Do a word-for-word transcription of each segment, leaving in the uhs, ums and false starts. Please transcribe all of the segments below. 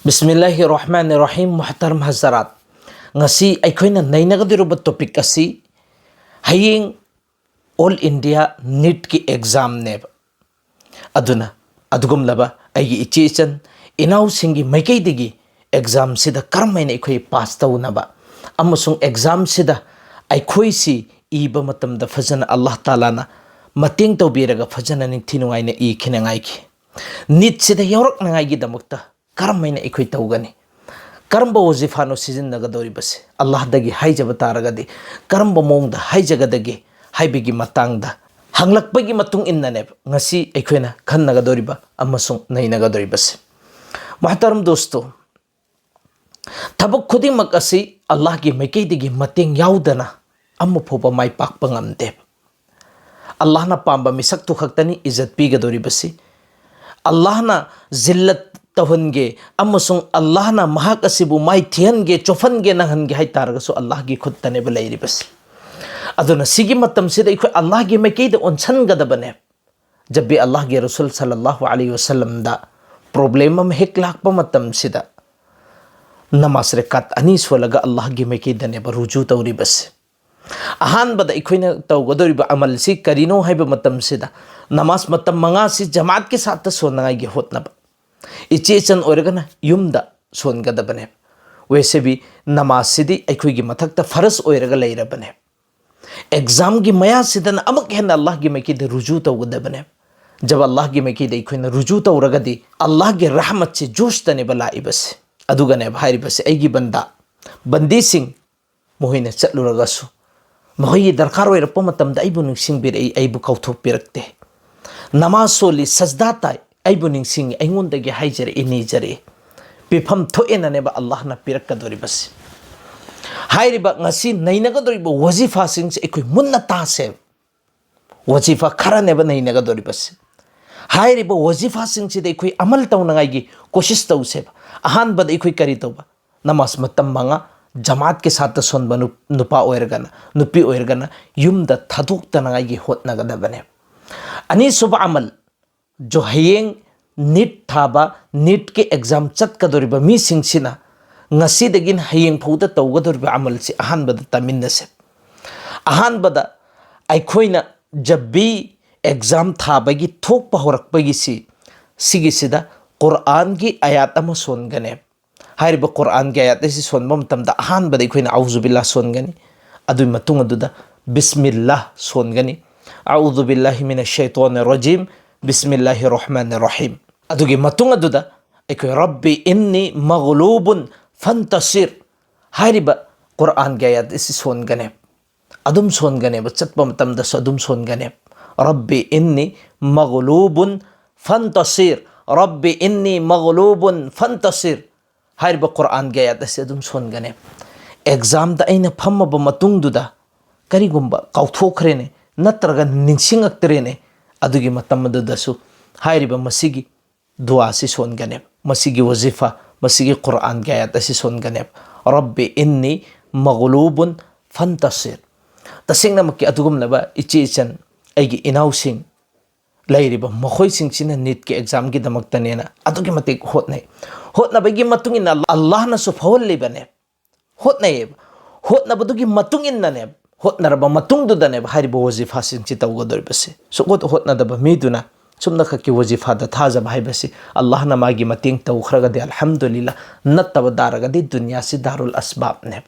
ꯕꯤꯁꯃꯤꯜꯂꯥꯍꯤ ꯔꯍꯃꯥꯟ ꯔꯍꯤꯝ꯫ ꯃꯨꯍꯇꯔꯝ ꯍꯖꯔꯥꯠ, ꯉꯁꯤ ꯑꯩꯈꯣꯏꯅ ꯅꯩꯅꯒꯗꯧꯔꯤꯕ ꯇꯣꯄꯤꯛ ꯑꯁꯤ ꯍꯌꯦꯡ ꯑꯣꯜ ꯏꯟꯗꯤꯌꯥ ꯅꯤꯠꯀꯤ ꯑꯦꯛꯖꯥꯝꯅꯦꯕ꯫ ꯑꯗꯨꯅ ꯑꯗꯨꯒꯨꯝꯂꯕ ꯑꯩꯒꯤ ꯏꯆꯦ ꯏꯆꯟ ꯏꯅꯥꯎꯁꯤꯡꯒꯤ ꯃꯥꯏꯀꯩꯗꯒꯤ ꯑꯦꯛꯖꯥꯝꯁꯤꯗ ꯀꯔꯝ ꯍꯥꯏꯅ ꯑꯩꯈꯣꯏ ꯄꯥꯁ ꯇꯧꯅꯕ ꯑꯃꯁꯨꯡ ꯑꯦꯛꯖꯥꯝꯁꯤꯗ ꯑꯩꯈꯣꯏꯁꯤ ꯏꯕ ꯃꯇꯝꯗ ꯐꯖꯅ ꯑꯜꯂꯥꯍ ꯇꯥꯂꯥꯅ ꯃꯇꯦꯡ ꯇꯧꯕꯤꯔꯒ ꯐꯖꯅ ꯅꯤꯡꯊꯤ ꯅꯨꯡꯉꯥꯏꯅ ꯏꯈꯤꯅꯉꯥꯏꯒꯤ, ꯅꯤꯠꯁꯤꯗ ꯌꯥꯎꯔꯛꯅꯉꯥꯏꯒꯤꯗꯃꯛꯇ ꯀꯔꯝ ꯍꯥꯏꯅ ꯑꯩꯈꯣꯏ ꯇꯧꯒꯅꯤ? ꯀꯔꯝꯕ ꯋꯥꯖꯤꯐꯥꯅꯣ ꯁꯤꯖꯤꯟꯅꯒꯗꯧꯔꯤꯕꯁꯦ? ꯑꯜꯂꯥꯍꯗꯒꯤ ꯍꯥꯏꯖꯕ ꯇꯥꯔꯒꯗꯤ ꯀꯔꯝꯕ ꯃꯑꯣꯡꯗ ꯍꯥꯏꯖꯒꯗꯒꯦ ꯍꯥꯏꯕꯒꯤ ꯃꯇꯥꯡꯗ ꯍꯪꯂꯛꯄꯒꯤ ꯃꯇꯨꯡ ꯏꯟꯅꯅꯦꯕ ꯉꯁꯤ ꯑꯩꯈꯣꯏꯅ ꯈꯟꯅꯒꯗꯧꯔꯤꯕ ꯑꯃꯁꯨꯡ ꯅꯩꯅꯒꯗꯧꯔꯤꯕꯁꯦ꯫ ꯃꯍꯇꯔꯝ ꯗꯣꯁꯇꯣ, ꯊꯕꯛ ꯈꯨꯗꯤꯡꯃꯛ ꯑꯁꯤ ꯑꯜꯂꯥꯍꯒꯤ ꯃꯥꯏꯀꯩꯗꯒꯤ ꯃꯇꯦꯡ ꯌꯥꯎꯗꯅ ꯑꯃ ꯐꯥꯎꯕ ꯃꯥꯏ ꯄꯥꯛꯄ ꯉꯝꯗꯦ꯫ ꯑꯜꯂꯥꯍꯅ ꯄꯥꯝꯕ ꯃꯤꯁꯛꯇꯨ ꯈꯛꯇꯅꯤ ꯏꯖꯠ ꯄꯤꯒꯗꯧꯔꯤꯕꯁꯤ꯫ ꯑꯜꯂꯥꯍꯅ ꯖꯤꯜꯂꯠ ꯇꯧꯍꯟꯒꯦ ꯑꯃꯁꯨꯡ ꯑꯜꯂꯥꯍꯅ ꯃꯍꯥꯛ ꯑꯁꯤꯕꯨ ꯃꯥꯏ ꯊꯤꯍꯟꯒꯦ, ꯆꯣꯞꯍꯟꯒꯦ, ꯅꯪꯍꯟꯒꯦ ꯍꯥꯏꯇꯥꯔꯒꯁꯨ ꯑꯜꯂꯥꯍꯒꯤ ꯈꯨꯠꯇꯅꯦꯕ ꯂꯩꯔꯤꯕꯁꯤ꯫ ꯑꯗꯨꯅ ꯁꯤꯒꯤ ꯃꯇꯝꯁꯤꯗ ꯑꯩꯈꯣꯏ ꯑꯜꯂꯥꯍꯒꯤ ꯃꯥꯏꯀꯩꯗ ꯑꯣꯟꯁꯤꯟꯒꯗꯕꯅꯦ꯫ ꯖꯕꯤ ꯑꯜꯂꯥꯍꯒꯤ ꯔꯁꯨꯜ ꯁꯜꯂꯜꯂꯥꯍꯨ ꯑꯂꯩꯍꯤ ꯋꯁꯜꯂꯝꯗ ꯄ꯭ꯔꯣꯕ꯭ꯂꯦꯝ ꯑꯃ ꯍꯦꯛ ꯂꯥꯛꯄ ꯃꯇꯝꯁꯤꯗ ꯅꯃꯥꯖ ꯔꯀꯥꯠ ꯑꯅꯤ ꯁꯣꯜꯂꯒ ꯑꯜꯂꯥꯍꯒꯤ ꯃꯥꯏꯀꯩꯗꯅꯦꯕ ꯔꯨꯖꯨ ꯇꯧꯔꯤꯕꯁꯦ꯫ ꯑꯍꯥꯟꯕꯗ ꯑꯩꯈꯣꯏꯅ ꯇꯧꯒꯗꯧꯔꯤꯕ ꯑꯃꯜꯁꯤ ꯀꯔꯤꯅꯣ ꯍꯥꯏꯕ ꯃꯇꯝꯁꯤꯗ ꯅꯃꯥꯖ ꯃꯇꯝ ꯃꯉꯥꯁꯤ ꯖꯃꯥꯠꯀꯤ ꯁꯥꯠꯇ ꯁꯣꯟꯅꯉꯥꯏꯒꯤ ꯍꯣꯠꯅꯕ꯫ ꯏꯆꯦ ꯏꯆꯟ ꯑꯣꯏꯔꯒꯅ ꯌꯨꯝꯗ ꯁꯣꯟꯒꯗꯕꯅꯦ꯫ ꯋꯦꯁꯦꯕꯤ ꯅꯃꯥꯖꯁꯤꯗꯤ ꯑꯩꯈꯣꯏꯒꯤ ꯃꯊꯛꯇ ꯐꯔꯁ ꯑꯣꯏꯔꯒ ꯂꯩꯔꯕꯅꯦ꯫ ꯑꯦꯛꯖꯥꯝꯒꯤ ꯃꯌꯥꯁꯤꯗꯅ ꯑꯃꯨꯛ ꯍꯦꯟꯅ ꯑꯜꯂꯥꯍꯒꯤ ꯃꯥꯏꯀꯩꯗ ꯔꯨꯖꯨ ꯇꯧꯒꯗꯕꯅꯦ꯫ ꯖꯕ ꯑꯜꯂꯥꯍꯒꯤ ꯃꯥꯏꯀꯩꯗ ꯑꯩꯈꯣꯏꯅ ꯔꯨꯖꯨ ꯇꯧꯔꯒꯗꯤ ꯑꯜꯂꯥꯍꯒꯤ ꯔꯍꯃꯠꯁꯦ ꯖꯣꯁꯇꯅꯦꯕ ꯂꯥꯛꯏꯕꯁꯦ꯫ ꯑꯗꯨꯒꯅꯦꯕ ꯍꯥꯏꯔꯤꯕꯁꯦ, "ꯑꯩꯒꯤ ꯕꯟꯗꯥ, ꯕꯟꯗꯤꯁꯤꯡ, ꯃꯈꯣꯏꯅ ꯆꯠꯂꯨꯔꯒꯁꯨ ꯃꯈꯣꯏꯒꯤ ꯗꯔꯀꯥꯔ ꯑꯣꯏꯔꯛꯄ ꯃꯇꯝꯗ ꯑꯩꯕꯨ ꯅꯤꯡꯁꯤꯡꯕꯤꯔꯛꯏ, ꯑꯩꯕꯨ ꯀꯥꯎꯊꯣꯛꯄꯤꯔꯛꯇꯦ꯫ ꯅꯃꯥꯖ ꯁꯣꯜꯂꯤ, ꯁꯖꯗꯥ ꯇꯥꯏ, ꯑꯩꯕꯨ ꯅꯤꯡꯁꯤꯡꯉꯤ, ꯑꯩꯉꯣꯟꯗꯒꯤ ꯍꯥꯏꯖꯔꯛꯏ, ꯅꯤꯖꯔꯛꯏ꯫ ꯄꯤꯐꯝ ꯊꯣꯛꯑꯦꯅꯅꯦꯕ ꯑꯜꯂꯥꯍꯅ ꯄꯤꯔꯛꯀꯗꯧꯔꯤꯕꯁꯦ꯫" ꯍꯥꯏꯔꯤꯕ ꯉꯁꯤ ꯅꯩꯅꯒꯗꯧꯔꯤꯕ ꯋꯥꯖꯤꯐꯥꯁꯤꯡꯁꯦ ꯑꯩꯈꯣꯏ ꯃꯨꯟꯅ ꯇꯥꯁꯦꯕ꯫ ꯋꯥꯖꯤꯐꯥ ꯈꯔꯅꯦꯕ ꯅꯩꯅꯒꯗꯧꯔꯤꯕꯁꯦ꯫ ꯍꯥꯏꯔꯤꯕ ꯋꯥꯖꯤꯐꯥꯁꯤꯡꯁꯤꯗ ꯑꯩꯈꯣꯏ ꯑꯃꯜ ꯇꯧꯅꯉꯥꯏꯒꯤ ꯀꯣꯁꯤꯁ ꯇꯧꯁꯦꯕ꯫ ꯑꯍꯥꯟꯕꯗ ꯑꯩꯈꯣꯏ ꯀꯔꯤ ꯇꯧꯕ? ꯅꯃꯥꯖ ꯃꯇꯝ ꯃꯉꯥ ꯖꯃꯥꯠꯀꯤ ꯁꯥꯠꯇ ꯁꯣꯟꯕ ꯅꯨ-, ꯅꯨꯄꯥ ꯑꯣꯏꯔꯒꯅ, ꯅꯨꯄꯤ ꯑꯣꯏꯔꯒꯅ ꯌꯨꯝꯗ ꯊꯥꯗꯣꯛꯇꯅꯉꯥꯏꯒꯤ ꯍꯣꯠꯅꯒꯗꯕꯅꯦ꯫ ꯑꯅꯤꯁꯨꯕ ꯑꯃꯜ, ꯖꯣ ꯍꯌꯦꯡ ꯅꯤꯠ ꯊꯥꯕ, ꯅꯤꯠꯀꯤ ꯑꯦꯛꯖꯥꯝ ꯆꯠꯀꯗꯧꯔꯤꯕ ꯃꯤꯁꯤꯡꯁꯤꯅ ꯉꯁꯤꯗꯒꯤꯅ ꯍꯌꯦꯡ ꯐꯥꯎꯗ ꯇꯧꯒꯗꯧꯔꯤꯕ ꯑꯃꯜꯁꯤ ꯑꯍꯥꯟꯕꯗ ꯇꯥꯃꯤꯟꯅꯁꯦ꯫ ꯑꯍꯥꯟꯕꯗ ꯑꯩꯈꯣꯏꯅ ꯖꯕꯤ ꯑꯦꯛꯖꯥꯝ ꯊꯥꯕꯒꯤ ꯊꯣꯛꯄ ꯍꯧꯔꯛꯄꯒꯤꯁꯤ, ꯁꯤꯒꯤꯁꯤꯗ ꯀꯨꯔꯥꯟꯒꯤ ꯑꯌꯥꯠ ꯑꯃ ꯁꯣꯟꯒꯅꯦꯕ꯫ ꯍꯥꯏꯔꯤꯕ ꯀꯨꯔꯥꯟꯒꯤ ꯑꯌꯥꯠ ꯑꯁꯤ ꯁꯣꯟꯕ ꯃꯇꯝꯗ ꯑꯍꯥꯟꯕꯗ ꯑꯩꯈꯣꯏꯅ ꯑꯎꯖꯨ ꯕꯤꯜꯂꯥ ꯁꯣꯟꯒꯅꯤ꯫ ꯑꯗꯨꯒꯤ ꯃꯇꯨꯡ ꯑꯗꯨꯗ ꯕꯤꯁꯃꯤꯜꯂꯥ ꯁꯣꯟꯒꯅꯤ꯫ ꯑꯎꯖꯨ ꯕꯤꯜꯂꯥꯍꯤ ꯃꯤꯅ ꯁꯩꯇꯣꯟ ꯔꯣꯖꯤꯝ, ꯕꯤꯁꯃꯤꯜꯂꯥꯍꯤ ꯔꯍꯃꯥꯟ ꯔꯍꯤꯝ꯫ ꯑꯗꯨꯒꯤ ꯃꯇꯨꯡ ꯑꯗꯨꯗ ꯑꯩꯈꯣꯏ ꯔꯕꯤ ꯏꯟꯅꯤ ꯃꯒꯂꯨꯕꯨꯟ ꯐꯟꯇꯁꯤꯔ ꯍꯥꯏꯔꯤꯕ ꯀꯨꯔꯥꯟꯒꯤ ꯑꯌꯥꯠ ꯑꯁꯤ ꯁꯣꯟꯒꯅꯦꯕ꯫ ꯑꯗꯨꯝ ꯁꯣꯟꯒꯅꯦꯕ, ꯆꯠꯄ ꯃꯇꯝꯗꯁꯨ ꯑꯗꯨꯝ ꯁꯣꯟꯒꯅꯦꯕ꯫ ꯔꯕꯤ ꯏꯟꯅꯤ ꯃꯒꯂꯨꯕꯨꯟ ꯐꯟꯇꯁꯤꯔ, ꯔꯕꯤ ꯏꯟꯅꯤ ꯃꯒꯂꯨꯕꯨꯟ ꯐꯟꯇꯁꯤꯔ ꯍꯥꯏꯔꯤꯕ ꯀꯨꯔꯥꯟꯒꯤ ꯑꯌꯥꯠ ꯑꯁꯤ ꯑꯗꯨꯝ ꯁꯣꯟꯒꯅꯦꯕ꯫ ꯑꯦꯛꯖꯥꯝꯗ ꯑꯩꯅ ꯐꯝꯃꯕ ꯃꯇꯨꯡꯗꯨꯗ ꯀꯔꯤꯒꯨꯝꯕ ꯀꯥꯎꯊꯣꯛꯈ꯭ꯔꯦꯅꯦ, ꯅꯠꯇ꯭ꯔꯒ ꯅꯤꯡꯁꯤꯡꯉꯛꯇ꯭ꯔꯦꯅꯦ, ꯑꯗꯨꯒꯤ ꯃꯇꯝ ꯑꯗꯨꯗꯁꯨ ꯍꯥꯏꯔꯤꯕ ꯃꯁꯤꯒꯤ ꯗꯨꯋꯥꯁꯤ ꯁꯣꯟꯒꯅꯦꯕ꯫ ꯃꯁꯤꯒꯤ ꯋꯖꯤꯐꯥ, ꯃꯁꯤꯒꯤ ꯀꯨꯔꯥꯟꯒꯤ ꯑꯌꯥꯠ ꯑꯁꯤ ꯁꯣꯟꯒꯅꯦꯕ꯫ ꯔꯕꯤ ꯏꯟꯅꯤ ꯃꯒꯂꯨꯕꯨꯟ ꯐꯟꯇꯁꯤꯔ꯫ ꯇꯁꯦꯡꯅꯃꯛꯀꯤ ꯑꯗꯨꯒꯨꯝꯂꯕ ꯏꯆꯦ ꯏꯆꯟ, ꯑꯩꯒꯤ ꯏꯅꯥꯎꯁꯤꯡ ꯂꯩꯔꯤꯕ ꯃꯈꯣꯏꯁꯤꯡꯁꯤꯅ ꯅꯤꯠꯀꯤ ꯑꯦꯛꯖꯥꯝꯒꯤꯗꯃꯛꯇꯅꯦꯅ ꯑꯗꯨꯛꯀꯤ ꯃꯇꯤꯛ ꯍꯣꯠꯅꯩ꯫ ꯍꯣꯠꯅꯕꯒꯤ ꯃꯇꯨꯡ ꯏꯟꯅ ꯑꯜꯂꯥꯍꯅꯁꯨ ꯐꯥꯎꯍꯜꯂꯤꯕꯅꯦ꯫ ꯍꯣꯠꯅꯩꯌꯦꯕ꯫ ꯍꯣꯠꯅꯕꯗꯨꯒꯤ ꯃꯇꯨꯡ ꯏꯟꯅꯅꯦꯕ, ꯍꯣꯠꯅꯔꯕ ꯃꯇꯨꯡꯗꯨꯗꯅꯦꯕ ꯍꯥꯏꯔꯤꯕ ꯋꯖꯤꯐꯥꯁꯤꯡꯁꯤ ꯇꯧꯒꯗꯧꯔꯤꯕꯁꯦ꯫ ꯁꯨꯛꯍꯣꯠ ꯍꯣꯠꯅꯗꯕ ꯃꯤꯗꯨꯅ ꯆꯨꯝꯅꯈꯛꯀꯤ ꯋꯖꯤꯐꯥꯗ ꯊꯥꯖꯕ ꯍꯥꯏꯕꯁꯤ, ꯑꯜꯂꯥꯍꯅ ꯃꯥꯒꯤ ꯃꯇꯦꯡ ꯇꯧꯈ꯭ꯔꯒꯗꯤ ꯑꯜꯍꯝꯗꯨꯂꯤꯜꯂꯥ, ꯅꯠꯇꯕ ꯇꯥꯔꯒꯗꯤ ꯗꯨꯅꯤꯌꯥꯁꯤ ꯗꯥꯔꯨꯜ ꯑꯁꯕꯥꯕꯅꯦꯕ꯫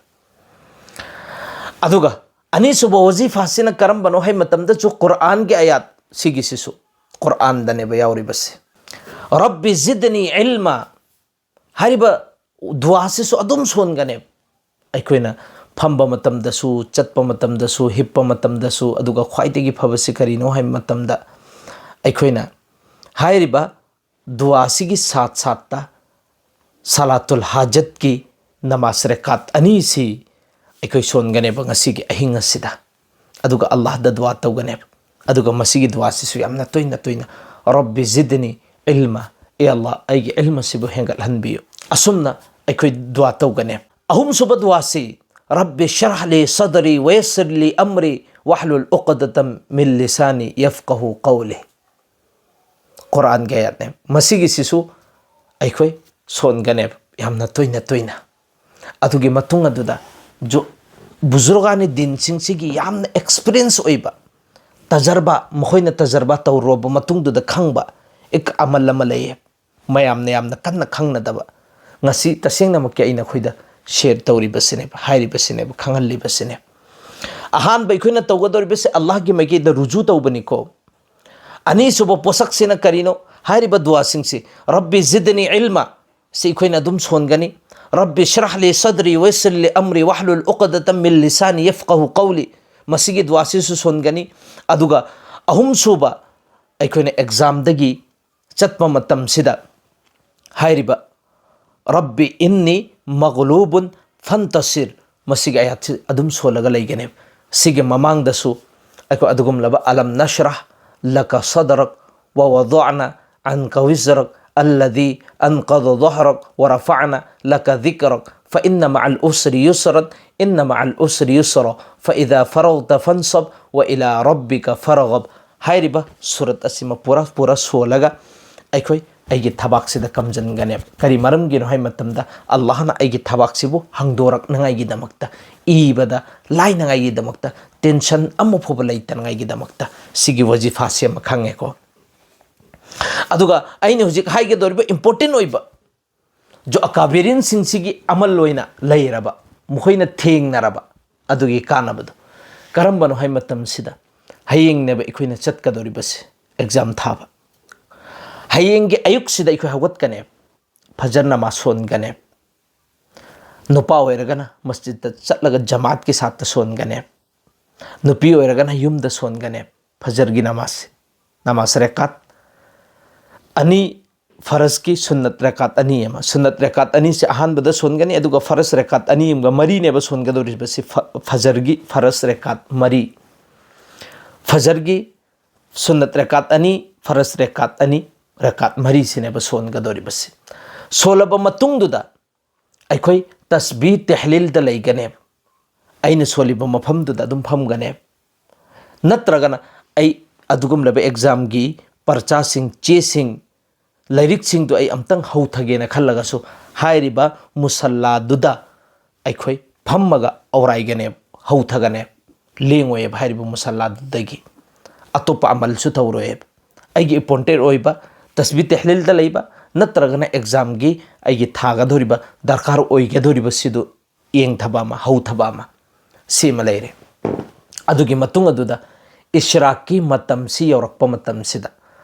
ꯑꯗꯨꯒ ꯑꯅꯤꯁꯨꯕ ꯋꯖꯤꯐꯥꯁꯤꯅ ꯀꯔꯝꯕꯅꯣ ꯍꯥꯏ ꯃꯇꯝꯗꯁꯨ ꯀꯨꯔꯥꯟꯒꯤ ꯑꯌꯥꯠ ꯁꯤꯒꯤꯁꯤꯁꯨ ꯀꯨꯔꯥꯟꯗꯅꯦꯕ ꯌꯥꯎꯔꯤꯕꯁꯦ꯫ ꯔꯕꯤ ꯖꯤꯗꯅꯤ ꯏꯜꯃꯥ ꯍꯥꯏꯔꯤꯕ ꯗꯨꯋꯥꯁꯤꯁꯨ ꯑꯗꯨꯝ ꯁꯣꯟꯒꯅꯦꯕ꯫ ꯑꯩꯈꯣꯏꯅ ꯐꯝꯕ ꯃꯇꯝꯗꯁꯨ, ꯆꯠꯄ ꯃꯇꯝꯗꯁꯨ, ꯍꯤꯞꯄ ꯃꯇꯝꯗꯁꯨ, ꯑꯗꯨꯒ ꯈ꯭ꯋꯥꯏꯗꯒꯤ ꯐꯕꯁꯤ ꯀꯔꯤꯅꯣ ꯍꯥꯏꯕ ꯃꯇꯝꯗ ꯑꯩꯈꯣꯏꯅ ꯍꯥꯏꯔꯤꯕ ꯗꯨꯋꯥꯁꯤꯒꯤ ꯁꯥꯠ ꯁꯥꯠꯇ ꯁꯂꯥꯇꯨꯜ ꯍꯥꯖꯠꯀꯤ ꯅꯃꯥꯖ ꯔꯦꯀꯥꯠ ꯑꯅꯤꯁꯤ ꯑꯩꯈꯣꯏ ꯁꯣꯟꯒꯅꯦꯕ ꯉꯁꯤꯒꯤ ꯑꯍꯤꯡ ꯑꯁꯤꯗ꯫ ꯑꯗꯨꯒ ꯑꯜꯂꯥꯍꯗ ꯗꯨꯋꯥ ꯇꯧꯒꯅꯦꯕ꯫ ꯑꯗꯨꯒ ꯃꯁꯤꯒꯤ ꯗꯨꯋꯥꯁꯤꯁꯨ ꯌꯥꯝꯅ ꯇꯣꯏꯅ ꯇꯣꯏꯅ, "ꯔꯕꯤ ꯖꯤꯗꯅꯤ ꯏꯜꯃꯥ", "ꯑꯦ ꯑꯜꯂꯥꯍ, ꯑꯩꯒꯤ ꯏꯜꯃ ꯑꯁꯤꯕꯨ ꯍꯦꯟꯒꯠꯍꯟꯕꯤꯌꯨ", ꯑꯁꯨꯝꯅ ꯑꯩꯈꯣꯏ ꯗꯨꯋꯥ ꯇꯧꯒꯅꯦꯕ꯫ ꯑꯍꯨꯝꯁꯨꯕ ꯗꯨꯋꯥꯁꯤ, "ꯔꯕꯤ ꯁ꯭ꯔꯍ ꯂꯤ ꯁꯗꯔꯤ ꯋꯌꯁꯤꯔ ꯂꯤ ꯑꯝꯔꯤ ꯋꯥꯍꯂꯨꯜ ꯎꯛꯗꯇꯝ ꯃꯤꯟ ꯂꯤꯁꯥꯅꯤ ꯌꯐꯀꯍꯨ ꯀꯧꯂꯤ", ꯀꯨꯔꯥꯟꯒꯤ ꯑꯥꯌꯠꯅꯦꯕ꯫ ꯃꯁꯤꯒꯤꯁꯤꯁꯨ ꯑꯩꯈꯣꯏ ꯁꯣꯟꯒꯅꯦꯕ ꯌꯥꯝꯅ ꯇꯣꯏꯅ ꯇꯣꯏꯅ꯫ ꯑꯗꯨꯒꯤ ꯃꯇꯨꯡ ꯑꯗꯨꯗ ꯖꯨ-, ꯕꯨꯖꯨꯔꯒꯥꯅꯤ ꯗꯤꯟꯁꯤꯡꯁꯤꯒꯤ ꯌꯥꯝꯅ ꯑꯦꯛꯁꯄꯤꯔꯤꯌꯦꯟꯁ ꯑꯣꯏꯕ, ꯇꯖꯔꯕꯥ, ꯃꯈꯣꯏꯅ ꯇꯖꯔꯕꯥ ꯇꯧꯔꯨꯔꯕ ꯃꯇꯨꯡꯗꯨꯗ ꯈꯪꯕ ꯑꯦꯛ ꯑꯃꯜ ꯑꯃ ꯂꯩꯌꯦ꯫ ꯃꯌꯥꯝꯅ ꯌꯥꯝꯅ ꯀꯟꯅ ꯈꯪꯅꯗꯕ꯫ ꯉꯁꯤ ꯇꯁꯦꯡꯅꯃꯛꯀꯤ ꯑꯩ ꯅꯈꯣꯏꯗ ꯁꯤꯌꯔ ꯇꯧꯔꯤꯕꯁꯤꯅꯦꯕ, ꯍꯥꯏꯔꯤꯕꯁꯤꯅꯦꯕ, ꯈꯪꯍꯜꯂꯤꯕꯁꯤꯅꯦ꯫ ꯑꯍꯥꯟꯕ ꯑꯩꯈꯣꯏꯅ ꯇꯧꯒꯗꯧꯔꯤꯕꯁꯦ ꯑꯜꯂꯥꯍꯒꯤ ꯃꯥꯏꯀꯩꯗ ꯔꯨꯖꯨ ꯇꯧꯕꯅꯤꯀꯣ꯫ ꯑꯅꯤꯁꯨꯕ ꯄꯣꯠꯁꯛꯁꯤꯅ ꯀꯔꯤꯅꯣ? ꯍꯥꯏꯔꯤꯕ ꯗꯨꯋꯥꯁꯤꯡꯁꯤ, "ꯔꯕꯤ ꯖꯤꯗꯅꯤ ꯏꯜꯃ", ꯁꯤ ꯑꯩꯈꯣꯏꯅ ꯑꯗꯨꯝ ꯁꯣꯟꯒꯅꯤ꯫ "ꯔꯕꯤ ꯁ꯭ꯔꯍ ꯂꯤ ꯁꯗ꯭ꯔꯤ ꯋꯌꯁꯤꯔ ꯂꯤ ꯑꯝꯔꯤ ꯋꯥꯍꯂꯨꯜ ꯎꯛꯗꯇꯝ ꯃꯤꯟ ꯂꯤꯁꯥꯅꯤ ꯌꯐꯀꯍꯨ ꯀꯧꯂꯤ", ꯃꯁꯤꯒꯤ ꯗꯨꯋꯥꯁꯤꯁꯨ ꯁꯣꯟꯒꯅꯤ꯫ ꯑꯗꯨꯒ ꯑꯍꯨꯝꯁꯨꯕ, ꯑꯩꯈꯣꯏꯅ ꯑꯦꯛꯖꯥꯝꯗꯒꯤ ꯆꯠꯄ ꯃꯇꯝꯁꯤꯗ ꯍꯥꯏꯔꯤꯕ "ꯔꯕꯤ ꯏꯟꯅꯤ ꯃꯒꯂꯨꯕꯨꯟ ꯐꯟꯇꯁꯤꯔ", ꯃꯁꯤꯒꯤ ꯑꯥꯌꯠꯁꯤ ꯑꯗꯨꯝ ꯁꯣꯜꯂꯒ ꯂꯩꯒꯅꯦꯕ꯫ ꯁꯤꯒꯤ ꯃꯃꯥꯡꯗꯁꯨ ꯑꯩꯈꯣꯏ ꯑꯗꯨꯒꯨꯝꯂꯕ "ꯑꯂꯝ ꯅꯁ꯭ꯔꯍ ꯂꯀ ꯁꯗ꯭ꯔꯛ ꯋ ꯋꯗꯣꯅ ꯑꯟꯀ ꯋꯤꯖ꯭ꯔꯛ ꯑꯜꯂꯗꯤ ꯑꯟꯀꯗ ꯗꯣꯍ꯭ꯔꯛ ꯋ ꯔꯐꯥꯅ ꯂꯀ ꯗꯤꯀ꯭ꯔꯛ ꯐ ꯏꯟꯅ ꯃꯑꯜ ꯎꯁ꯭ꯔꯤ ꯌꯨꯁ꯭ꯔꯟ ꯏꯟꯅ ꯃꯑꯜ ꯎꯁ꯭ꯔꯤ ꯌꯨꯁ꯭ꯔ ꯐ ꯏꯗꯥ ꯐꯔꯧꯇ ꯐꯟꯁꯕ ꯋ ꯏꯂꯥ ꯔꯕꯤꯀ ꯐꯔꯒꯕ", ꯍꯥꯏꯔꯤꯕ ꯁꯨꯔꯠ ꯑꯁꯤꯃ ꯄꯨꯔꯥ ꯄꯨꯔꯥ ꯁꯣꯜꯂꯒ ꯑꯩꯈꯣꯏ ꯑꯩꯒꯤ ꯊꯕꯥꯛꯁꯤꯗ ꯀꯝꯖꯟꯒꯅꯦꯕ꯫ ꯀꯔꯤ ꯃꯔꯝꯒꯤꯅꯣ ꯍꯥꯏꯕ ꯃꯇꯝꯗ, ꯑꯜꯂꯥꯍꯅ ꯑꯩꯒꯤ ꯊꯕꯥꯛꯁꯤꯕꯨ ꯍꯪꯗꯣꯔꯛꯅꯉꯥꯏꯒꯤꯗꯃꯛꯇ, ꯏꯕꯗ ꯂꯥꯏꯅꯉꯥꯏꯒꯤꯗꯃꯛꯇ, ꯇꯦꯟꯁꯟ ꯑꯃ ꯐꯥꯎꯕ ꯂꯩꯇꯅꯉꯥꯏꯒꯤꯗꯃꯛꯇ ꯁꯤꯒꯤ ꯋꯥꯖꯤꯐꯥꯁꯤ ꯑꯃ ꯈꯪꯉꯦꯀꯣ꯫ ꯑꯗꯨꯒ ꯑꯩꯅ ꯍꯧꯖꯤꯛ ꯍꯥꯏꯒꯗꯧꯔꯤꯕ ꯏꯝꯄꯣꯔꯇꯦꯟ ꯑꯣꯏꯕ, ꯖꯣ ꯑꯀꯥꯕꯤꯔꯤꯟꯁꯤꯡꯁꯤꯒꯤ ꯑꯃꯜ ꯑꯣꯏꯅ ꯂꯩꯔꯕ, ꯃꯈꯣꯏꯅ ꯊꯦꯡꯅꯔꯕ ꯑꯗꯨꯒꯤ ꯀꯥꯟꯅꯕꯗꯣ ꯀꯔꯝꯕꯅꯣ ꯍꯥꯏꯕ ꯃꯇꯝꯁꯤꯗ, ꯍꯌꯦꯡꯅꯦꯕ ꯑꯩꯈꯣꯏꯅ ꯆꯠꯀꯗꯧꯔꯤꯕꯁꯦ ꯑꯦꯛꯖꯥꯝ ꯊꯥꯕ꯫ ꯍꯌꯦꯡꯒꯤ ꯑꯌꯨꯛꯁꯤꯗ ꯑꯩꯈꯣꯏ ꯍꯧꯒꯠꯀꯅꯦꯕ, ꯐꯖꯔ ꯅꯃꯥꯖ ꯁꯣꯟꯒꯅꯦꯕ꯫ ꯅꯨꯄꯥ ꯑꯣꯏꯔꯒꯅ ꯃꯁꯖꯤꯗꯇ ꯆꯠꯂꯒ ꯖꯃꯥꯠꯀꯤ ꯁꯥꯠꯇ ꯁꯣꯟꯒꯅꯦꯕ꯫ ꯅꯨꯄꯤ ꯑꯣꯏꯔꯒꯅ ꯌꯨꯝꯗ ꯁꯣꯟꯒꯅꯦꯕ꯫ ꯐꯖꯔꯒꯤ ꯅꯃꯥꯖꯁꯦ, ꯅꯃꯥꯖ ꯔꯦꯀꯥꯠ ꯑꯅꯤ, ꯐꯔꯖꯀꯤ ꯁꯨꯟꯅꯠ ꯔꯦꯀꯥꯠ ꯑꯅꯤ ꯑꯃ, ꯁꯨꯟꯅꯠ ꯔꯦꯀꯥꯠ ꯑꯅꯤꯁꯦ ꯑꯍꯥꯟꯕꯗ ꯁꯣꯟꯒꯅꯤ, ꯑꯗꯨꯒ ꯐꯔꯖ ꯔꯦꯀꯥꯠ ꯑꯅꯤ ꯑꯃꯒ ꯃꯔꯤꯅꯦꯕ ꯁꯣꯟꯒꯗꯧꯔꯤꯕꯁꯤ꯫ ꯐ-, ꯐꯖꯔꯒꯤ ꯐꯔꯖ ꯔꯦꯀꯥꯠ ꯃꯔꯤ, ꯐꯖꯔꯒꯤ ꯁꯨꯟꯅꯠ ꯔꯦꯀꯥꯠ ꯑꯅꯤ, ꯐꯔꯖ ꯔꯦꯀꯥꯠ ꯑꯅꯤ, ꯔꯦꯀꯥꯠ ꯃꯔꯤꯁꯤꯅꯦꯕ ꯁꯣꯟꯒꯗꯧꯔꯤꯕꯁꯤ꯫ ꯁꯣꯜꯂꯕ ꯃꯇꯨꯡꯗꯨꯗ ꯑꯩꯈꯣꯏ ꯇꯁꯕꯤ ꯇꯦꯍꯂꯤꯜꯗ ꯂꯩꯒꯅꯦꯕ꯫ ꯑꯩꯅ ꯁꯣꯜꯂꯤꯕ ꯃꯐꯝꯗꯨꯗ ꯑꯗꯨꯝ ꯐꯝꯒꯅꯦꯕ꯫ ꯅꯠꯇ꯭ꯔꯒꯅ ꯑꯩ ꯑꯗꯨꯒꯨꯝꯂꯕ ꯑꯦꯛꯖꯥꯝꯒꯤ ꯄꯔꯆꯥꯁꯤꯡ, ꯆꯦꯁꯤꯡ, ꯂꯥꯏꯔꯤꯛꯁꯤꯡꯗꯨ ꯑꯩ ꯑꯝꯇꯪ ꯍꯧꯊꯒꯦꯅ ꯈꯜꯂꯒꯁꯨ, ꯍꯥꯏꯔꯤꯕ ꯃꯨꯁꯜꯂꯥꯗꯨꯗ ꯑꯩꯈꯣꯏ ꯐꯝꯃꯒ ꯑꯧꯔꯥꯏꯒꯅꯦꯕ, ꯍꯧꯊꯒꯅꯦꯕ, ꯂꯦꯡꯉꯣꯏꯑꯕ ꯍꯥꯏꯔꯤꯕ ꯃꯨꯁꯜꯂꯥꯗꯨꯗꯒꯤ꯫ ꯑꯇꯣꯞꯄ ꯑꯃꯜꯁꯨ ꯇꯧꯔꯣꯏꯑꯕ꯫ ꯑꯩꯒꯤ ꯑꯦꯄꯣꯏꯟꯇꯦꯠ ꯑꯣꯏꯕ, ꯇꯁꯕꯤ ꯇꯦꯍꯂꯤꯜꯗ ꯂꯩꯕ, ꯅꯠꯇ꯭ꯔꯒꯅ ꯑꯦꯛꯖꯥꯝꯒꯤ ꯑꯩꯒꯤ ꯊꯥꯒꯗꯧꯔꯤꯕ, ꯗꯔꯀꯥꯔ ꯑꯣꯏꯒꯗꯧꯔꯤꯕꯁꯤꯗꯨ ꯌꯦꯡꯊꯕ ꯑꯃ, ꯍꯧꯊꯕ ꯑꯃ, ꯁꯤꯃ ꯂꯩꯔꯦ꯫ ꯑꯗꯨꯒꯤ ꯃꯇꯨꯡ ꯑꯗꯨꯗ ꯏꯁ꯭ꯔꯥꯛꯀꯤ ꯃꯇꯝꯁꯤ ꯌꯧꯔꯛꯄ ꯃꯇꯝꯁꯤꯗ,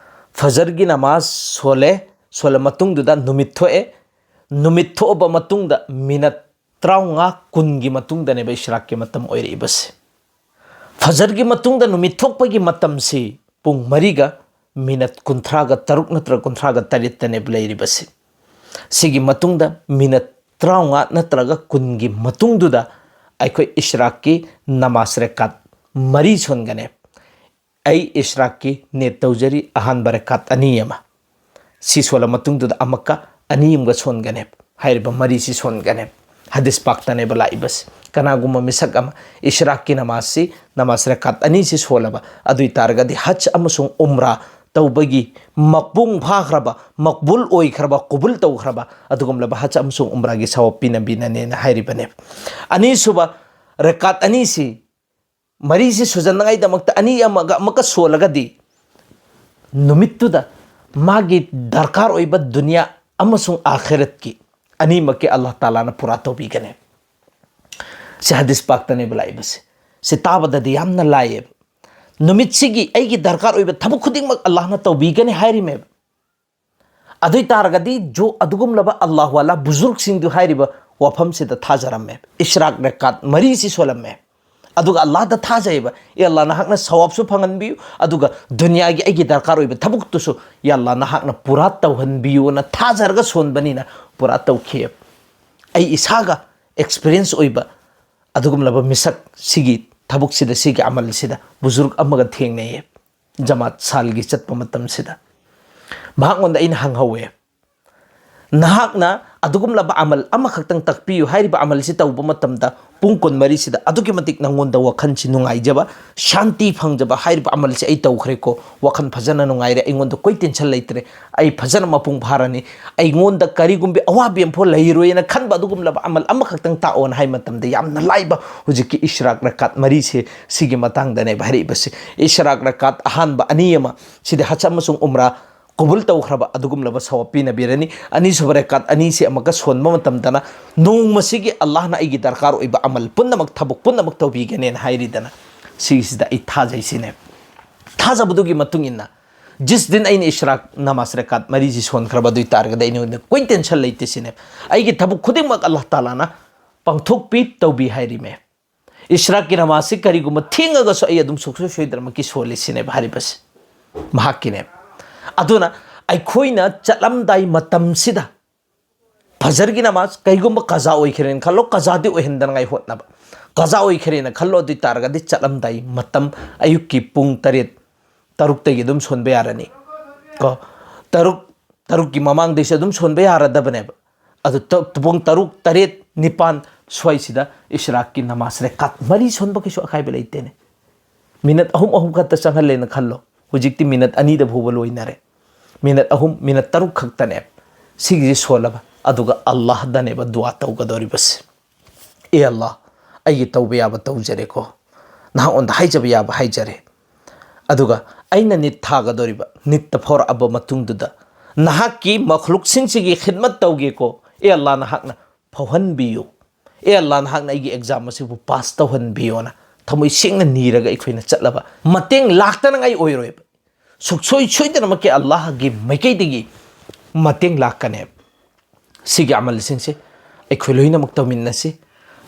ꯐꯖꯔꯒꯤ ꯅꯃꯥꯖ ꯁꯣꯜꯂꯦ, ꯁꯣꯜꯂ ꯃꯇꯨꯡꯗꯨꯗ ꯅꯨꯃꯤꯠ ꯊꯣꯛꯑꯦ꯫ ꯅꯨꯃꯤꯠ ꯊꯣꯛꯑꯕ ꯃꯇꯨꯡꯗ ꯃꯤꯅꯠ ꯇꯔꯥꯃꯉꯥ, ꯀꯨꯟꯒꯤ ꯃꯇꯨꯡꯗꯅꯦꯕ ꯏꯁ꯭ꯔꯥꯛꯀꯤ ꯃꯇꯝ ꯑꯣꯏꯔꯛꯏꯕꯁꯦ꯫ ꯐꯖꯔꯒꯤ ꯃꯇꯨꯡꯗ ꯅꯨꯃꯤꯠ ꯊꯣꯛꯄꯒꯤ ꯃꯇꯝꯁꯤ ꯄꯨꯡ ꯃꯔꯤꯒ ꯃꯤꯅꯠ ꯀꯨꯟꯊ꯭ꯔꯥꯒ ꯇꯔꯨꯛ ꯅꯠꯇ꯭ꯔꯒ ꯀꯨꯟꯊ꯭ꯔꯥꯒ ꯇꯔꯦꯠꯇꯅꯦꯕ ꯂꯩꯔꯤꯕꯁꯤ꯫ ꯁꯤꯒꯤ ꯃꯇꯨꯡꯗ ꯃꯤꯅꯠ ꯇꯔꯥꯃꯉꯥ ꯅꯠꯇ꯭ꯔꯒ ꯀꯨꯟꯒꯤ ꯃꯇꯨꯡꯗꯨꯗ ꯑꯩꯈꯣꯏ ꯏꯁ꯭ꯔꯥꯛꯀꯤ ꯅꯃꯥꯖ ꯔꯦꯀꯥꯠ ꯃꯔꯤ ꯁꯣꯟꯒꯅꯦꯕ꯫ ꯑꯩ ꯏꯁ꯭ꯔꯥꯛꯀꯤ ꯅꯤꯌꯠ ꯇꯧꯖꯔꯤ, ꯑꯍꯥꯟꯕ ꯔꯦꯀꯥꯠ ꯑꯅꯤ ꯑꯃ꯫ ꯁꯤ ꯁꯣꯜꯂ ꯃꯇꯨꯡꯗꯨꯗ ꯑꯃꯛꯀ ꯑꯅꯤ ꯑꯃꯒ ꯁꯣꯟꯒꯅꯦꯕ꯫ ꯍꯥꯏꯔꯤꯕ ꯃꯔꯤꯁꯤ ꯁꯣꯟꯒꯅꯦꯕ꯫ ꯍꯗꯤꯁ ꯄꯥꯛꯇꯅꯦꯕ ꯂꯥꯛꯏꯕꯁꯤ꯫ ꯀꯅꯥꯒꯨꯝꯕ ꯃꯤꯁꯛ ꯑꯃ ꯏꯁ꯭ꯔꯥꯛꯀꯤ ꯅꯃꯥꯖꯁꯤ, ꯅꯃꯥꯖ ꯔꯦꯀꯥꯠ ꯑꯅꯤꯁꯤ ꯁꯣꯜꯂꯕ, ꯑꯗꯨ ꯑꯣꯏ ꯇꯥꯔꯒꯗꯤ ꯍꯖ ꯑꯃꯁꯨꯡ ꯎꯝꯔꯥ ꯇꯧꯕꯒꯤ ꯃꯄꯨꯡ ꯐꯥꯈ꯭ꯔꯕ, ꯃꯛꯕꯨꯜ ꯑꯣꯏꯈ꯭ꯔꯕ, ꯀꯨꯕꯨꯜ ꯇꯧꯈ꯭ꯔꯕ ꯑꯗꯨꯒꯨꯝꯂꯕ ꯍꯖ ꯑꯃꯁꯨꯡ ꯎꯝꯔꯥꯒꯤ ꯁꯋꯥꯕ ꯄꯤꯅꯕꯤꯅꯅꯦꯅ ꯍꯥꯏꯔꯤꯕꯅꯦꯕ꯫ ꯑꯅꯤꯁꯨꯕ ꯔꯦꯀꯥꯠ ꯑꯅꯤꯁꯤ, ꯃꯔꯤꯁꯤ ꯁꯨꯖꯟꯅꯉꯥꯏꯗꯃꯛꯇ ꯑꯅꯤ ꯑꯃꯒ ꯑꯃꯨꯛꯀ ꯁꯣꯜꯂꯒꯗꯤ, ꯅꯨꯃꯤꯠꯇꯨꯗ ꯃꯥꯒꯤ ꯗꯔꯀꯥꯔ ꯑꯣꯏꯕ ꯗꯨꯅꯤꯌꯥ ꯑꯃꯁꯨꯡ ꯑꯥꯈꯤꯔꯠꯀꯤ ꯑꯅꯤꯃꯛꯀꯤ ꯑꯜꯂꯥꯍ ꯇꯥꯂꯥꯅ ꯄꯨꯔꯥ ꯇꯧꯕꯤꯒꯅꯤ꯫ ꯁꯤ ꯍꯗꯤꯁ ꯄꯥꯛꯇꯅꯦꯕ ꯂꯥꯛꯏꯕꯁꯦ꯫ ꯁꯤ ꯇꯥꯕꯗꯗꯤ ꯌꯥꯝꯅ ꯂꯥꯏꯌꯦꯕ꯫ ꯅꯨꯃꯤꯠꯁꯤꯒꯤ ꯑꯩꯒꯤ ꯗꯔꯀꯥꯔ ꯑꯣꯏꯕ ꯊꯕꯛ ꯈꯨꯗꯤꯡꯃꯛ ꯑꯜꯂꯥꯍꯅ ꯇꯧꯕꯤꯒꯅꯤ ꯍꯥꯏꯔꯤꯃꯦꯕ꯫ ꯑꯗꯨ ꯑꯣꯏ ꯇꯥꯔꯒꯗꯤ ꯖꯣ ꯑꯗꯨꯒꯨꯝꯂꯕ ꯑꯜꯂꯥꯍꯨ ꯑꯂꯥ ꯕꯨꯖꯨꯔꯒꯁꯤꯡꯗꯨ ꯍꯥꯏꯔꯤꯕ ꯋꯥꯐꯝꯁꯤꯗ ꯊꯥꯖꯔꯝꯃꯦ꯫ ꯏꯁ꯭ꯔꯥꯛ ꯔꯦꯀꯥꯠ ꯃꯔꯤꯁꯤ ꯁꯣꯜꯂꯝꯃꯦ꯫ ꯑꯗꯨꯒ ꯑꯜꯂꯥꯍꯗ ꯊꯥꯖꯩꯕ, "ꯑꯦ ꯑꯜꯂꯥꯍ, ꯅꯍꯥꯛꯅ ꯁꯋꯥꯕꯁꯨ ꯐꯪꯍꯟꯕꯤꯌꯨ, ꯑꯗꯨꯒ ꯗꯨꯅꯤꯌꯥꯒꯤ ꯑꯩꯒꯤ ꯗꯔꯀꯥꯔ ꯑꯣꯏꯕ ꯊꯕꯛꯇꯨꯁꯨ, ꯑꯦ ꯑꯜꯂꯥꯍ, ꯅꯍꯥꯛꯅ ꯄꯨꯔꯥ ꯇꯧꯍꯟꯕꯤꯌꯨꯅ" ꯊꯥꯖꯔꯒ ꯁꯣꯟꯕꯅꯤꯅ ꯄꯨꯔꯥ ꯇꯧꯈꯤꯑꯕ꯫ ꯑꯩ ꯏꯁꯥꯒ ꯑꯦꯛꯁꯄꯤꯔꯤꯌꯦꯟꯁ ꯑꯣꯏꯕ ꯑꯗꯨꯒꯨꯝꯂꯕ ꯃꯤꯁꯛ ꯁꯤꯒꯤ ꯊꯕꯛꯁꯤꯗ, ꯁꯤꯒꯤ ꯑꯃꯜꯁꯤꯗ ꯕꯨꯖꯨꯔꯒ ꯑꯃꯒ ꯊꯦꯡꯅꯩꯌꯦ꯫ ꯖꯃꯥꯠ ꯁꯥꯜꯒꯤ ꯆꯠꯄ ꯃꯇꯝꯁꯤꯗ ꯃꯍꯥꯛꯉꯣꯟꯗ ꯑꯩꯅ ꯍꯪꯍꯧꯋꯦ, "ꯅꯍꯥꯛꯅ ꯑꯗꯨꯒꯨꯝꯂꯕ ꯑꯃꯜ ꯑꯃꯈꯛꯇꯪ ꯇꯥꯛꯄꯤꯌꯨ꯫ ꯍꯥꯏꯔꯤꯕ ꯑꯃꯜꯁꯤ ꯇꯧꯕ ꯃꯇꯝꯗ ꯄꯨꯡ ꯀꯨꯟꯃꯔꯤꯁꯤꯗ ꯑꯗꯨꯛꯀꯤ ꯃꯇꯤꯛ ꯅꯪꯉꯣꯟꯗ ꯋꯥꯈꯜꯁꯤ ꯅꯨꯡꯉꯥꯏꯖꯕ, ꯁꯥꯟꯇꯤ ꯐꯪꯖꯕ, ꯍꯥꯏꯔꯤꯕ ꯑꯃꯜꯁꯤ ꯑꯩ ꯇꯧꯈ꯭ꯔꯦꯀꯣ, ꯋꯥꯈꯜ ꯐꯖꯅ ꯅꯨꯡꯉꯥꯏꯔꯦ, ꯑꯩꯉꯣꯟꯗ ꯀꯣꯏ ꯇꯦꯟꯁꯟ ꯂꯩꯇ꯭ꯔꯦ, ꯑꯩ ꯐꯖꯅ ꯃꯄꯨꯡ ꯐꯥꯔꯅꯤ, ꯑꯩꯉꯣꯟꯗ ꯀꯔꯤꯒꯨꯝꯕ ꯑꯋꯥꯕ ꯑꯃꯐꯥꯎ ꯂꯩꯔꯣꯏꯅ ꯈꯟꯕ ꯑꯗꯨꯒꯨꯝꯂꯕ ꯑꯃꯜ ꯑꯃꯈꯛꯇꯪ ꯇꯥꯛꯑꯣꯅ ꯍꯥꯏ ꯃꯇꯝꯗ ꯌꯥꯝꯅ ꯂꯥꯏꯕ ꯍꯧꯖꯤꯛꯀꯤ ꯏꯁ꯭ꯔꯥꯛ ꯔꯀꯥꯠ ꯃꯔꯤꯁꯦ ꯁꯤꯒꯤ ꯃꯇꯥꯡꯗꯅꯦꯕ ꯍꯥꯏꯔꯛꯏꯕꯁꯦ꯫ ꯏꯁ꯭ꯔꯥꯛ ꯔꯀꯥꯠ ꯑꯍꯥꯟꯕ ꯑꯅꯤ ꯑꯃ ꯁꯤꯗꯤ ꯍꯖ ꯑꯃꯁꯨꯡ ꯎꯝꯔꯥ ꯀꯕꯨꯜ ꯇꯧꯈ꯭ꯔꯕ ꯑꯗꯨꯒꯨꯝꯂꯕ ꯁꯋꯥꯕ ꯄꯤꯅꯕꯤꯔꯅꯤ꯫ ꯑꯅꯤꯁꯨꯕ ꯔꯀꯥꯠ ꯑꯅꯤꯁꯤ ꯑꯃꯨꯛꯀ ꯁꯣꯟꯕ ꯃꯇꯝꯗꯅ ꯅꯣꯡꯃꯁꯤꯒꯤ ꯑꯜꯂꯥꯍꯅ ꯑꯩꯒꯤ ꯗꯔꯀꯥꯔ ꯑꯣꯏꯕ ꯑꯃꯜ ꯄꯨꯝꯅꯃꯛ, ꯊꯕꯛ ꯄꯨꯝꯅꯃꯛ ꯇꯧꯕꯤꯒꯅꯦꯅ ꯍꯥꯏꯔꯤꯗꯅ ꯁꯤꯒꯤꯁꯤꯗ ꯑꯩ ꯊꯥꯖꯩ ꯁꯤꯅꯦ꯫ ꯊꯥꯖꯕꯗꯨꯒꯤ ꯃꯇꯨꯡ ꯏꯟꯅ ꯖꯤꯁ ꯗꯤꯟ ꯑꯩꯅ ꯏꯁ꯭ꯔꯥꯛ ꯅꯃꯥꯖ ꯔꯀꯥꯠ ꯃꯔꯤꯁꯤ ꯁꯣꯟꯈ꯭ꯔꯕ ꯑꯗꯨ ꯑꯣꯏ ꯇꯥꯔꯒꯗꯤ ꯑꯩꯉꯣꯟꯗ ꯀꯣꯏ ꯇꯦꯟꯁꯟ ꯂꯩꯇꯦ ꯁꯤꯅꯦ꯫ ꯑꯩꯒꯤ ꯊꯕꯛ ꯈꯨꯗꯤꯡꯃꯛ ꯑꯜꯂꯥꯍ ꯇꯥꯂꯥꯅ ꯄꯥꯡꯊꯣꯛꯄꯤ ꯇꯧꯕꯤ ꯍꯥꯏꯔꯤꯃꯦ꯫ ꯏꯁ꯭ꯔꯥꯛꯀꯤ ꯅꯃꯥꯖꯁꯤ ꯀꯔꯤꯒꯨꯝꯕ ꯊꯦꯡꯉꯒꯁꯨ ꯑꯩ ꯑꯗꯨꯝ ꯁꯨꯡꯁꯣꯏ ꯁꯣꯏꯗꯅꯃꯛꯀꯤ ꯁꯣꯜꯂꯤ ꯁꯤꯅꯦꯕ ꯍꯥꯏꯔꯤꯕꯁꯤ ꯃꯍꯥꯛꯀꯤꯅꯦꯕ꯫ ꯑꯗꯨꯅ ꯑꯩꯈꯣꯏꯅ ꯆꯠꯂꯝꯗꯥꯏ ꯃꯇꯝꯁꯤꯗ ꯐꯖꯔꯒꯤ ꯅꯃꯥꯖ ꯀꯩꯒꯨꯝꯕ ꯀꯖꯥ ꯑꯣꯏꯈ꯭ꯔꯦꯅ ꯈꯜꯂꯣ, ꯀꯖꯥꯗꯤ ꯑꯣꯏꯍꯟꯗꯅꯉꯥꯏ ꯍꯣꯠꯅꯕ꯫ ꯀꯖꯥ ꯑꯣꯏꯈ꯭ꯔꯦꯅ ꯈꯜꯂꯣ, ꯑꯗꯨ ꯑꯣꯏ ꯇꯥꯔꯒꯗꯤ ꯆꯠꯂꯝꯗꯥꯏ ꯃꯇꯝ ꯑꯌꯨꯛꯀꯤ ꯄꯨꯡ ꯇꯔꯦꯠ, ꯇꯔꯨꯛꯇꯒꯤ ꯑꯗꯨꯝ ꯁꯣꯟꯕ ꯌꯥꯔꯅꯤ ꯀꯣ꯫ ꯇꯔꯨꯛ, ꯇꯔꯨꯛꯀꯤ ꯃꯃꯥꯡꯗꯩꯁꯨ ꯑꯗꯨꯝ ꯁꯣꯟꯕ ꯌꯥꯔꯗꯕꯅꯦꯕ꯫ ꯑꯗꯨ ꯇ-, ꯄꯨꯡ ꯇꯔꯨꯛ, ꯇꯔꯦꯠ, ꯅꯤꯄꯥꯟ ꯁ꯭ꯋꯥꯏꯁꯤꯗ ꯏꯁ꯭ꯔꯥꯛꯀꯤ ꯅꯃꯥꯖ ꯔꯦꯀꯥꯠ ꯃꯔꯤ ꯁꯣꯟꯕ ꯀꯩꯁꯨ ꯑꯀꯥꯏꯕ ꯂꯩꯇꯦꯅꯦ꯫ ꯃꯤꯅꯠ ꯑꯍꯨꯝ ꯑꯍꯨꯝ ꯈꯛꯇ ꯆꯪꯍꯜꯂꯦꯅ ꯈꯜꯂꯣ, ꯍꯧꯖꯤꯛꯇꯤ ꯃꯤꯅꯠ ꯑꯅꯤꯗ ꯐꯥꯎꯕ ꯂꯣꯏꯅꯔꯦ꯫ ꯃꯤꯅꯠ ꯑꯍꯨꯝ, ꯃꯤꯅꯠ ꯇꯔꯨꯛ ꯈꯛꯇꯅꯦ꯫ ꯁꯤꯒꯤꯁꯤ ꯁꯣꯜꯂꯕ ꯑꯗꯨꯒ ꯑꯜꯂꯥꯍꯗꯅꯦꯕ ꯗꯨꯋꯥ ꯇꯧꯒꯗꯧꯔꯤꯕꯁꯦ꯫ "ꯑꯦ ꯑꯜꯂꯥꯍ, ꯑꯩꯒꯤ ꯇꯧꯕ ꯌꯥꯕ ꯇꯧꯖꯔꯦꯀꯣ, ꯅꯍꯥꯛꯉꯣꯟꯗ ꯍꯥꯏꯖꯕ ꯌꯥꯕ ꯍꯥꯏꯖꯔꯦ, ꯑꯗꯨꯒ ꯑꯩꯅ ꯅꯤꯠ ꯊꯥꯒꯗꯧꯔꯤꯕ, ꯅꯤꯠꯇ ꯐꯥꯎꯔꯛꯑꯕ ꯃꯇꯨꯡꯗꯨꯗ ꯅꯍꯥꯛꯀꯤ ꯃꯈꯂꯨꯛꯁꯤꯡꯁꯤꯒꯤ ꯈꯤꯗꯃꯠ ꯇꯧꯒꯦꯀꯣ꯫ ꯑꯦ ꯑꯜꯂꯥꯍ, ꯅꯍꯥꯛꯅ ꯐꯥꯎꯍꯟꯕꯤꯌꯨ꯫ ꯑꯦ ꯑꯜꯂꯥꯍ, ꯅꯍꯥꯛꯅ ꯑꯩꯒꯤ ꯑꯦꯛꯖꯥꯝ ꯑꯁꯤꯕꯨ ꯄꯥꯁ ꯇꯧꯍꯟꯕꯤꯌꯣꯅ" ꯊꯃꯣꯏ ꯁꯦꯡꯅ ꯅꯤꯔꯒ ꯑꯩꯈꯣꯏꯅ ꯆꯠꯂꯕ ꯃꯇꯦꯡ ꯂꯥꯛꯇꯅꯉꯥꯏ ꯑꯣꯏꯔꯣꯏꯕ꯫ ꯁꯨꯡꯁꯣꯏ ꯁꯣꯏꯗꯅꯃꯛꯀꯤ ꯑꯜꯂꯥꯍꯒꯤ ꯃꯥꯏꯀꯩꯗꯒꯤ ꯃꯇꯦꯡ ꯂꯥꯛꯀꯅꯦꯕ꯫ ꯁꯤꯒꯤ ꯑꯃꯜꯁꯤꯡꯁꯦ ꯑꯩꯈꯣꯏ ꯂꯣꯏꯅꯃꯛ ꯇꯧꯃꯤꯟꯅꯁꯤ꯫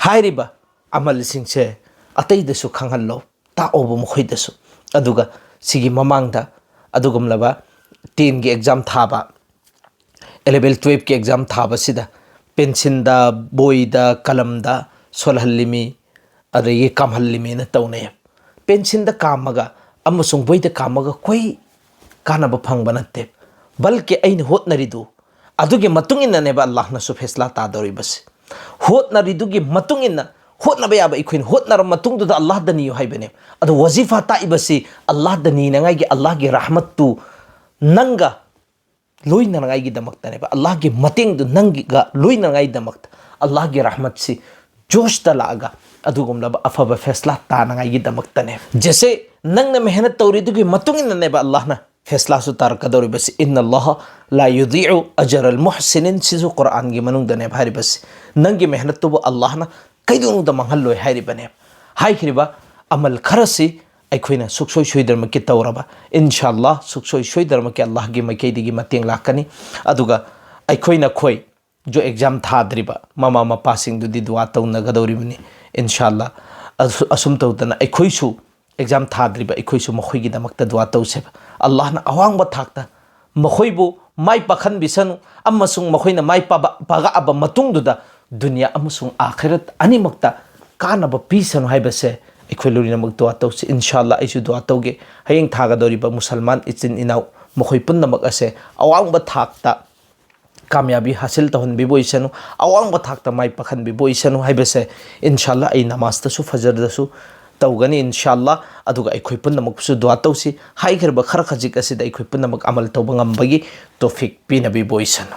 ꯍꯥꯏꯔꯤꯕ ꯑꯃꯜꯁꯤꯡꯁꯦ ꯑꯇꯩꯗꯁꯨ ꯈꯪꯍꯜꯂꯣ, ꯇꯥꯛꯑꯣꯕ ꯃꯈꯣꯏꯗꯁꯨ꯫ ꯑꯗꯨꯒ ꯁꯤꯒꯤ ꯃꯃꯥꯡꯗ ꯑꯗꯨꯒꯨꯝꯂꯕ ꯇꯦꯟꯒꯤ ꯑꯦꯛꯖꯥꯝ ꯊꯥꯕ, ꯑꯦꯂꯦꯚꯦꯟ ꯇꯨꯋꯦꯜꯐꯀꯤ ꯑꯦꯛꯖꯥꯝ ꯊꯥꯕꯁꯤꯗ ꯄꯦꯟꯁꯤꯜꯗ, ꯕꯣꯏꯗ, ꯀꯂꯝꯗ ꯁꯣꯜꯍꯜꯂꯤꯃꯤ, ꯑꯗꯒꯤ ꯀꯥꯝꯍꯜꯂꯤꯃꯤꯅ ꯇꯧꯅꯩ꯫ ꯄꯦꯟꯁꯤꯜꯗ ꯀꯥꯝꯃꯒ ꯑꯃꯁꯨꯡ ꯕꯣꯏꯗ ꯀꯥꯝꯃꯒ ꯀꯣꯏ ꯀꯥꯟꯅꯕ ꯐꯪꯕ ꯅꯠꯇꯦ, ꯕꯜꯀꯤ ꯑꯩꯅ ꯍꯣꯠꯅꯔꯤꯗꯨ ꯑꯗꯨꯒꯤ ꯃꯇꯨꯡ ꯏꯟꯅꯅꯦꯕ ꯑꯜꯂꯥꯍꯅꯁꯨ ꯐꯦꯁꯂꯥ ꯇꯥꯗꯧꯔꯤꯕꯁꯤ꯫ ꯍꯣꯠꯅꯔꯤꯗꯨꯒꯤ ꯃꯇꯨꯡ ꯏꯟꯅ, ꯍꯣꯠꯅꯕ ꯌꯥꯕ ꯑꯩꯈꯣꯏꯅ ꯍꯣꯠꯅꯔ ꯃꯇꯨꯡꯗꯨꯗ ꯑꯜꯂꯥꯍꯗ ꯅꯤꯌꯨ ꯍꯥꯏꯕꯅꯦꯕ꯫ ꯑꯗꯣ ꯋꯥꯖꯤꯐꯥ ꯇꯥꯛꯏꯕꯁꯤ ꯑꯜꯂꯥꯍꯗ ꯅꯤꯅꯉꯥꯏꯒꯤ, ꯑꯜꯂꯥꯍꯒꯤ ꯔꯍꯃꯠꯇꯨ ꯅꯪꯒ ꯂꯣꯏꯅꯅꯉꯥꯏꯒꯤꯗꯃꯛꯇꯅꯦꯕ, ꯑꯜꯂꯥꯍꯒꯤ ꯃꯇꯦꯡꯗꯨ ꯅꯪꯒꯤꯒ ꯂꯣꯏꯅꯉꯥꯏꯒꯤꯗꯃꯛꯇ, ꯑꯜꯂꯥꯍꯒꯤ ꯔꯍꯃꯠꯁꯤ ꯖꯣꯁꯇ ꯂꯥꯛꯑꯒ ꯑꯗꯨꯒꯨꯝꯂꯕ ꯑꯐꯕ ꯐꯦꯁꯂꯥ ꯇꯥꯅꯉꯥꯏꯒꯤꯗꯃꯛꯇꯅꯦꯕ꯫ ꯖꯦꯁꯦ ꯅꯪꯅ ꯃꯦꯍꯅꯠ ꯇꯧꯔꯤꯗꯨꯒꯤ ꯃꯇꯨꯡ ꯏꯟꯅꯅꯦꯕ ꯑꯜꯂꯥꯍꯅ ꯐꯦꯁꯂꯥꯁꯨ ꯇꯥꯔꯛꯀꯗꯧꯔꯤꯕꯁꯤ꯫ "ꯏꯟꯅ ꯑꯜꯂꯥꯍ ꯂꯥ ꯌꯨꯗꯤꯎ ꯑꯖꯔ ꯑꯜ ꯃꯨꯍꯁꯤꯅꯤꯟ", ꯁꯤꯁꯨ ꯀꯨꯔꯥꯟꯒꯤ ꯃꯅꯨꯡꯗꯅꯦꯕ ꯍꯥꯏꯔꯤꯕꯁꯤ꯫ ꯅꯪꯒꯤ ꯃꯦꯍꯅꯠꯇꯨꯕꯨ ꯑꯜꯂꯥꯍꯅ ꯀꯩꯗꯧꯅꯨꯡꯗ ꯃꯥꯡꯍꯜꯂꯣꯏ ꯍꯥꯏꯔꯤꯕꯅꯦꯕ꯫ ꯍꯥꯏꯈ꯭ꯔꯤꯕ ꯑꯃꯜ ꯈꯔꯁꯤ ꯑꯩꯈꯣꯏꯅ ꯁꯨꯛꯁꯣꯏ ꯁꯣꯏꯗꯅꯃꯛꯀꯤ ꯇꯧꯔꯕ, ꯏꯟꯁꯥ ꯑꯜꯂꯥꯍ ꯁꯨꯛꯁꯣꯏ ꯁꯣꯏꯗꯅꯃꯛꯀꯤ ꯑꯜꯂꯥꯍꯒꯤ ꯃꯥꯏꯀꯩꯗꯒꯤ ꯃꯇꯦꯡ ꯂꯥꯛꯀꯅꯤ꯫ ꯑꯗꯨꯒ ꯑꯩꯈꯣꯏ ꯅꯈꯣꯏ ꯖꯣ ꯑꯦꯛꯖꯥꯝ ꯊꯥꯗ꯭ꯔꯤꯕ ꯃꯃꯥ ꯃꯄꯥꯁꯤꯡꯗꯨꯗꯤ ꯗꯨꯋꯥ ꯇꯧꯅꯒꯗꯧꯔꯤꯕꯅꯤ꯫ ꯏꯟꯁꯥ ꯑꯜꯂꯥꯍ ꯑꯁꯨ-, ꯑꯁꯨꯝ ꯇꯧꯗꯅ ꯑꯩꯈꯣꯏꯁꯨ ꯑꯦꯛꯖꯥꯝ ꯊꯥꯗ꯭ꯔꯤꯕ ꯑꯩꯈꯣꯏꯁꯨ ꯃꯈꯣꯏꯒꯤꯗꯃꯛꯇ ꯗꯨꯋꯥ ꯇꯧꯁꯦꯕ꯫ ꯑꯜꯂꯥꯍꯅ ꯑꯋꯥꯡꯕ ꯊꯥꯛꯇ ꯃꯈꯣꯏꯕꯨ ꯃꯥꯏ ꯄꯥꯛꯍꯟꯕꯤꯁꯅꯨ ꯑꯃꯁꯨꯡ ꯃꯈꯣꯏꯅ ꯃꯥꯏ ꯄꯥꯕ-, ꯄꯥꯛꯂꯛꯑꯕ ꯃꯇꯨꯡꯗꯨꯗ ꯗꯨꯅꯤꯌꯥ ꯑꯃꯁꯨꯡ ꯑꯥꯈꯤꯔꯠ ꯑꯅꯤꯃꯛꯇ ꯀꯥꯟꯅꯕ ꯄꯤꯁꯅꯨ ꯍꯥꯏꯕꯁꯦ ꯑꯩꯈꯣꯏ ꯂꯣꯏꯅꯃꯛ ꯗꯨꯋꯥ ꯇꯧꯁꯤ꯫ ꯏꯟꯁꯥ ꯑꯜꯂꯥꯍ ꯑꯩꯁꯨ ꯗꯨꯋꯥ ꯇꯧꯒꯦ꯫ ꯍꯌꯦꯡ ꯊꯥꯒꯗꯧꯔꯤꯕ ꯃꯨꯁꯜꯃꯥꯟ ꯏꯆꯤꯟ ꯏꯅꯥꯎ ꯃꯈꯣꯏ ꯄꯨꯝꯅꯃꯛ ꯑꯁꯦ ꯑꯋꯥꯡꯕ ꯊꯥꯛꯇ ꯀꯥꯃꯌꯥꯕꯤ ꯍꯥꯁꯤꯜ ꯇꯧꯍꯟꯕꯤꯕ ꯑꯣꯏꯁꯅꯨ, ꯑꯋꯥꯡꯕ ꯊꯥꯛꯇ ꯃꯥꯏ ꯄꯥꯛꯍꯟꯕꯤꯕ ꯑꯣꯏꯁꯅꯨ ꯍꯥꯏꯕꯁꯦ ꯏꯟꯁꯥ ꯑꯜꯂꯥꯍ ꯑꯩ ꯅꯃꯥꯖꯇꯁꯨ ꯐꯖꯔꯗꯁꯨ ꯇꯧꯒꯅꯤ ꯏꯟꯁꯥ ꯑꯜꯂꯥꯍ꯫ ꯑꯗꯨꯒ ꯑꯩꯈꯣꯏ ꯄꯨꯝꯅꯃꯛꯁꯨ ꯗꯨꯋꯥ ꯇꯧꯁꯤ꯫ ꯍꯥꯏꯈ꯭ꯔꯤꯕ ꯈꯔ ꯈꯖꯤꯛ ꯑꯁꯤꯗ ꯑꯩꯈꯣꯏ ꯄꯨꯝꯅꯃꯛ ꯑꯃꯜ ꯇꯧꯕ ꯉꯝꯕꯒꯤ ꯇꯣꯐꯤꯛ ꯄꯤꯅꯕꯤꯕ ꯑꯣꯏꯁꯅꯨ꯫